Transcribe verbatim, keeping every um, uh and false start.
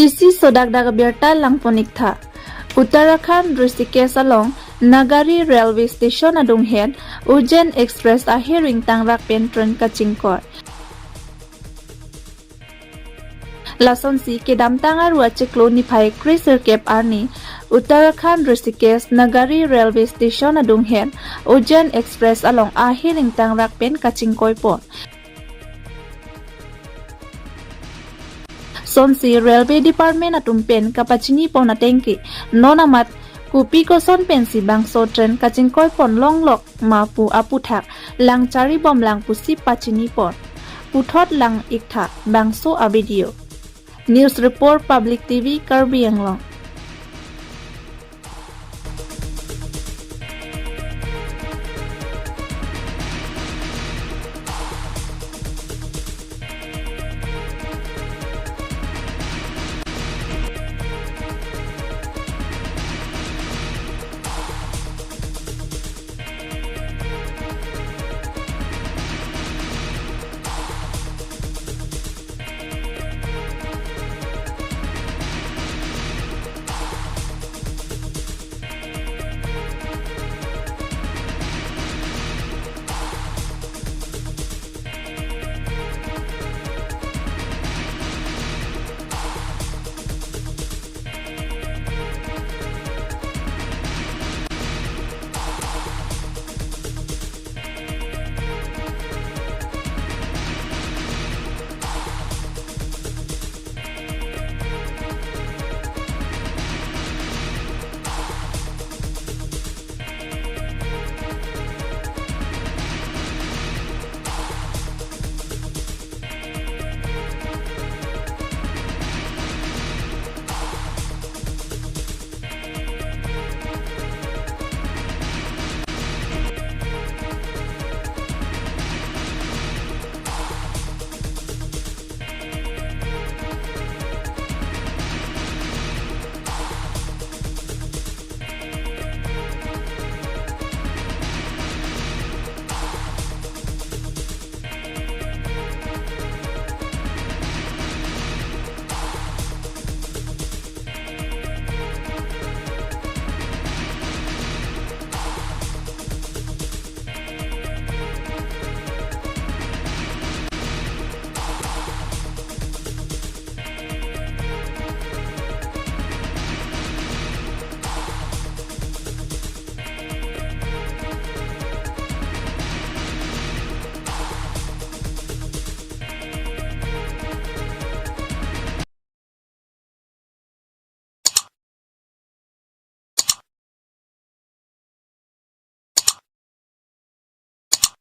Isi sodak dak abirta langpon-ik tha. Uttarakhand Rishikesh along Nagari Railway Station adunghet Ujjain Express ahiring tangrak pen train kachingkoi. Lasonsi kedamtang Aru achiklo niphai kresirkep arni Uttarakhand Rishikesh Nagari Railway Station adunghet Ujjain Express along ahiring tangrak pen kachingkoipon. Sonsi Railway Department atum pen kapachinipon atengke non amat kopi koson pensi bangso train kachingkoipon longlok ma pu aputhak lang charibomlang pusi pachinipon puthot lang-ik tha bangso a-video. News Report, Public T V, Karbi Anglong.